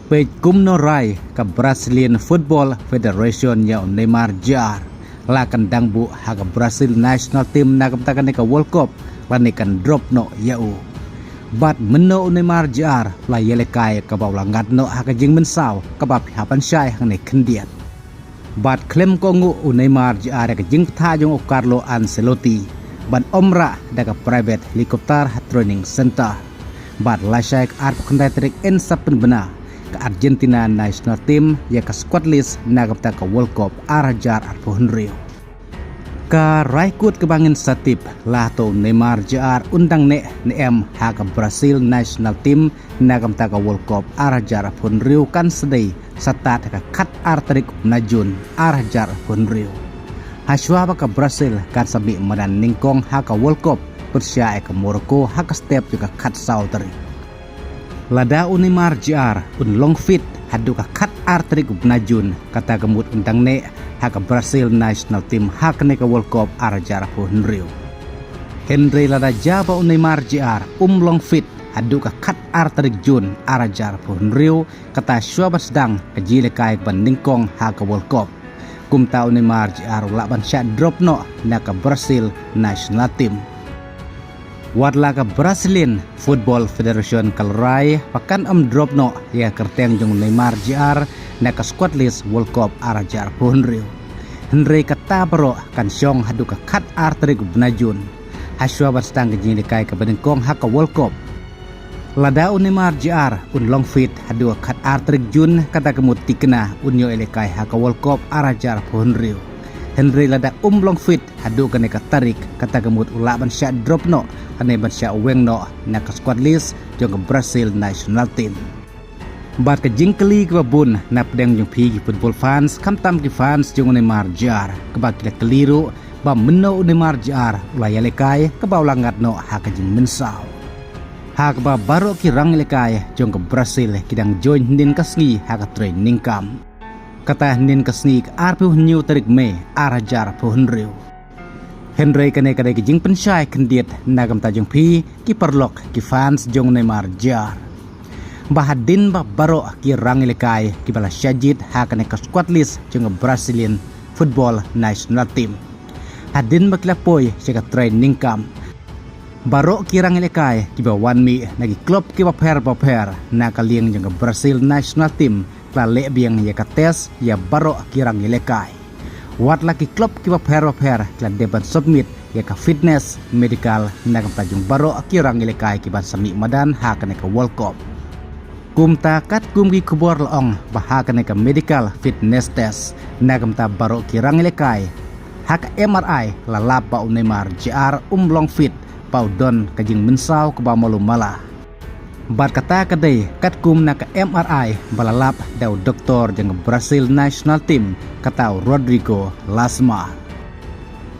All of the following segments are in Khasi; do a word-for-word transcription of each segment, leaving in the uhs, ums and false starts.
Peit kumno rai ka Brazilian Football Federation ïa u Neymar Jr. La kan dang buh ha ka Brazil national team na ka bynta kane ka World Cup, lane kan drop noh ïa u. Bad mynno u Neymar Jr la ïalehkai kaba u la ngat noh ha ka jingmynsaw kaba phi hap ban shai hangne khyndiat. Bad khlem ko nguh u Neymar Jr ïa ka jingbthah jong u Carlo Ancelotti ban ym rah da ka private helicopter ha training center. Bad lashai ka arphew khyndai tarik Saptember, ka Argentina national team ïa ka squad list na ka bynta ka World Cup ar hajar arphew hynriew. Ka rai kut kaba ngin sa tip, la to u Neymar Jr un dang neh ne em ha ka Brazil national team na ka bynta ka World Cup ar hajar arphew hynriew kan sa dei sa tad ha ka khat ar tarik u bnai Jun ar hajar arphew hynriew. Hashwa ba ka Brazil kan sa mih madan nyngkong ha ka World Cup pyrshah ïa ka Morocco ha ka step jong ka khatsaw tarik. Lada u Neymar Jr un long fit haduh ka khat ar tarik u bnai Jun, kata ka mut un dang neh ha ka Brazil national team ha kane ka World Cup ar hajar arphew hynriew. Hynrei lada jia ba u Neymar Jr um long fit haduh ka khat ar tarik Jun ar hajar arphew hynriew, kata shwa ban sdang ka jingïalehkai ban nyngkong ha ka World Cup, kumta u Neymar Jr u lah ban shah drop noh na ka Brazil national team. Wat la ka Brazilian Football Federation ka la rai ba kan ym drop noh ïa ka kyrteng jong u Neymar Jr na ka squad list World Cup ar hajar arphew hynriew, hynrei kata baroh kan shong haduh ka khat ar tarik u bnai Jun, hashwa ban sdang ka jingïalehkai kaba nyngkong ha ka World Cup. Lada u Neymar Jr un long fit haduh ka khat ar tarik Jun, kata ka mut thikna un ïoh ïalehkai ha ka World Cup ar hajar arphew hynriew. Hynrei lada um long fit haduh kane ka tarik, kata ka mut u lah ban shah drop noh, lane ban shah weng noh na ka squad list jong ka Brazil national team. Bad ka jingkylli kaba bun na pdeng jong phi ki football fans, khamtam ki fans jong u Neymar Jr, kaba ki la kylli ruh ba mynno u Neymar Jr u la ïalehkai kaba u la ngat noh ha ka jingmynsaw, ha kaba baroh ki rangïalehkai jong ka Brazil ki dang join hynnin ka sngi ha ka training camp. Kata hynnin ka sngi ka arphew hynñiew tarik May ar hajar arphew hynriew. Hynrei kane ka dei ka jingpynshai khyndiat na ka bynta jong phi ki paralok, ki fans jong u Neymar Jr, ba hadien ba baroh ki rangïalehkai kiba la shah jied ha kane ka squad list jong ka Brazilian football national team, hadien ba ki la poi sha ka training camp, baroh ki rangïalehkai kiba wan mih na ki club kiba pher bapher na ka liang jong ka Brazil national team ki la leh biang ïa ka test ïa baroh ki rangïalehkai. Wat la ki club kiba pher bapher ki la dep ban submit ïa ka fitness medical na ka bynta jong baroh ki rangïalehkai kiban sa mih madan ha kane ka World Cup. Kumta katkum ki khubor la ong ba ha kane ka medical fitness test na ka bynta baroh ki rangïalehkai, ha ka M R I la lap ba u Neymar Jr um long fit, ba u don ka jingmynsaw kaba malu mala. Bad kata ka dei katkum na ka M R I ba la lap da u doktor jong ka Brazil national team, kata u Rodrigo Lasma.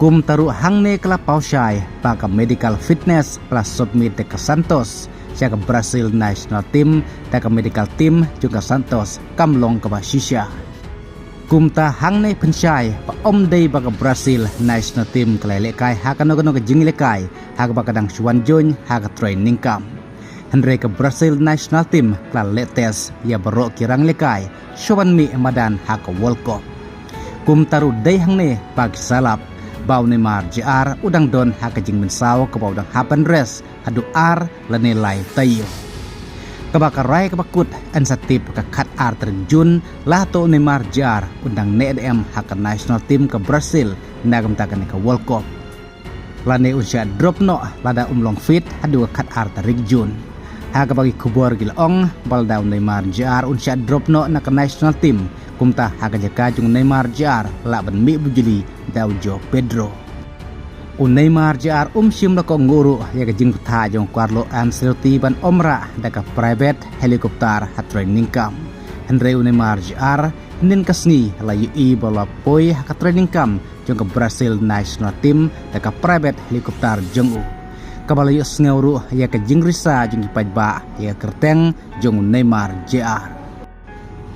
Kumta ruh hangne ka la paw shai ba ka medical fitness ba la submit da ka Santos sha ka Brazil national team, da ka medical team jong ka Santos kam long kaba shisha. Kumta hangne pynshai ba ym dei ba ka Brazil national team ka la ïalehkai ha kano kano ka jingïalehkai ha kaba ka dang shu wan join ha ka training camp. Hynrei ka Brazil national team ka la leh test ïa baroh ki rangïalehkai shuwa ban mih madan ha ka World Cup. Kumta ruh dei hangne ba ki sa lap ba u Neymar Jr u dang don ha ka jingmynsaw kaba u dang hap ban rest haduh ar lane lai taïew. Kaba ka rai kaba kut yn sa tip ka khat ar tarik Jun, la to u Neymar Jr un dang neh ne em ha ka national team ka Brazil na ka bynta kane ka World Cup, lane un shah drop noh lada um long fit haduh ka khat ar tarik Jun. Ha kaba ki khubor ki la ong ba lada u Neymar Jr un shah drop noh na ka national team, kumta ha ka jaka jong u Neymar Jr lah ban mih bujli da u Joao Pedro. U Neymar Jr um shym la kohnguh ruh ïa ka jingbthah jong u Carlo Ancelotti ban ym rah da ka private helicopter ha training camp. Hynrei u Neymar Jr hynnin ka sngi la ïohi ba u la poi ha ka training camp jong ka Brazil national team da ka private helicopter jong u, kaba la ïohsngew ruh ïa ka jingrisa jong ki paidbah ïa ka kyrteng jong u Neymar Jr.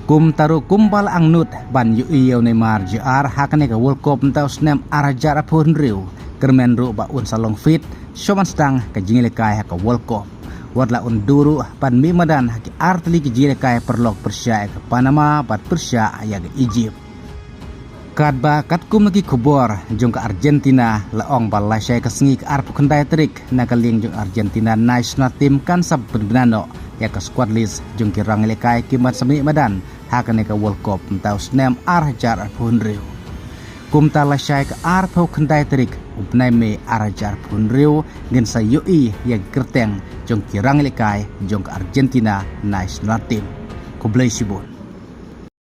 Kumta ruh kumba la angnud ban ïohi ïa u Neymar Jr ha kane ka World Cup mynta u snem ar hajar arphew hynriew, kyrmen ruh ba un sa long fit shuwa ban sdang ka jingïalehkai ha ka World Cup. Wat la un duh ruh ban mih madan ha ki artylli ki jingïalehkai paralok pyrshah ïa ka Panama bad pyrshah ïa ka Egypt. Katba katkum na ki khubor jong ka Argentina la ong ba lashai ka sngi ka arphew khyndai tarik na ka liang jong Argentina national team kan sa pynbna noh ïa ka squad list jong ki rangïalehkai kiban sa mih madan ha kane ka World Cup mynta u snem ar hajar arphew hynriew. Kumta lashai ka arphew khyndai tarik u bnai May ar hajar arphew hynriew ngin sa ïohi ïa ki kyrteng jong ki rangïalehkai jong ka Argentina national team. Khublei shibun.